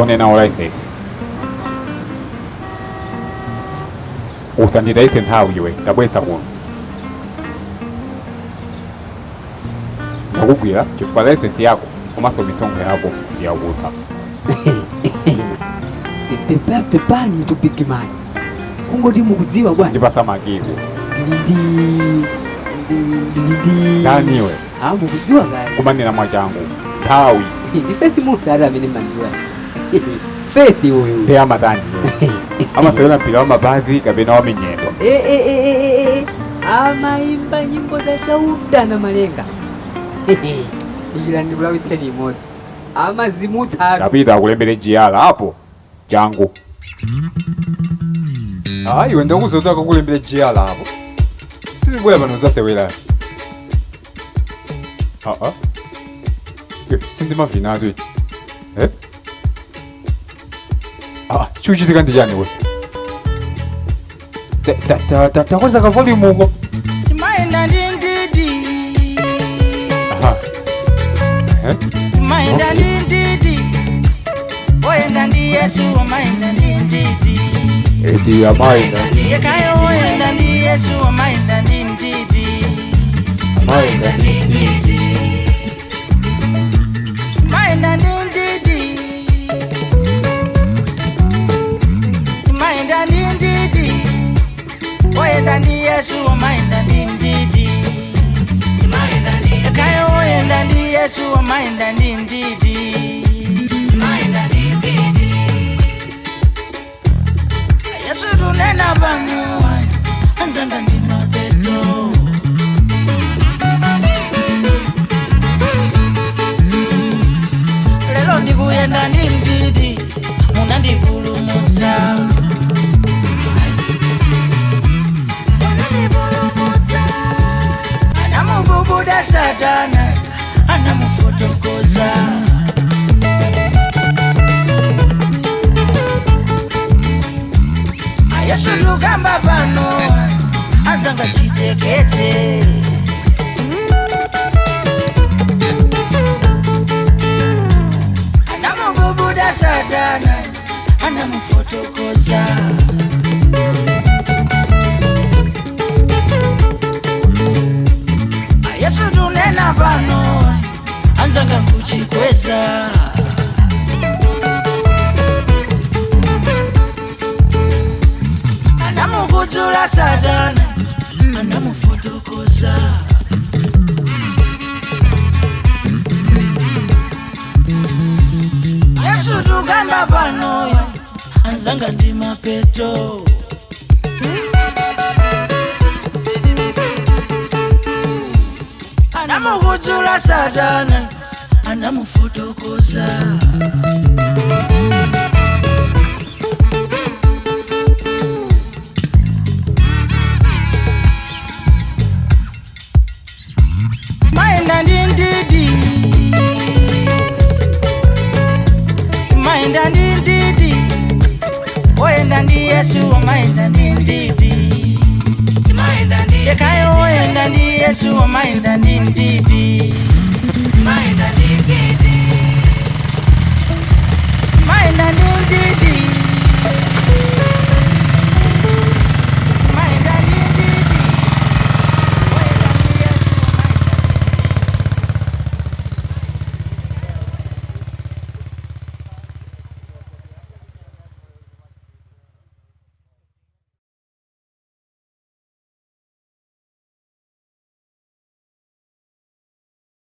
Tione nawo license. Usanditayise nthawi iwe, tabwesa kuno. Ndakugwira chifukwa license yako komanso misonkho yako ndi yakutha. Pepani tu, big man, kungoti mukudziwa bwana. Ndipasa makiko. Ndili ndi ndili ndi Ndani iwe? Ah, mukudziwa kale. Kumanena mwachangu, nthawi. Ndi Faith Musa ati amene mandziwa Faith uyu. Ndi amatani iwe? Amasewera mpira wa mapazi kapena wa minyendo? Eh, eh, eh, eh, eh, eh. Amayimba nyimbo za Chauta na Malenga. Dikira ndikulawitseni imodzi, amazimutsa. Tapita akulembere GR apo, changu. Ah, iwe, ndakuzoza kakulembera GR apo. Silibwera pano zasewera. Aa, sindimavinatu. Eh, ah, chikuchitika ndi chani we? Takweza ka volume uko. Timaenda ndi ndidi. Aha. Eh? Timaenda ndi ndidi, oyenda ndi Yesu, omaenda ndi ndidi. Eti amaenda. Yekayo oyenda ndi Yesu, omaenda ndi ndidi. Amaenda. Timaenda ndi ndidi. Timaenda ndi ndidi, oyenda ndi Yesu, omaenda ndi ndidi. Yekayo oyenda ndi Yesu, omaenda ndi ndidi. Yesu tunena pano, anzanga, ndi mapeto. Lero ndikuyenda ndi mdidi, munandipulumutsa. Anamububuda Satana, anamufotokoza. Yesu tugamba pano, anzanga, chitekete. Anamububuda Satana, anamufotokoza. Yesu tunena pano, anzanga, kuchikweza. Anamukudzula Satana, anamufotokoza. Yesu tugamba pano, anzanga, ndi mapeto. Anamukudzula Satana, anamufotokoza. Maenda ndi ndidi, maenda ndi ndidi, oyenda ndi Yesu, maenda ndi ndidi. Yekayo oyenda ndi Yesu, maenda ndi ndidi.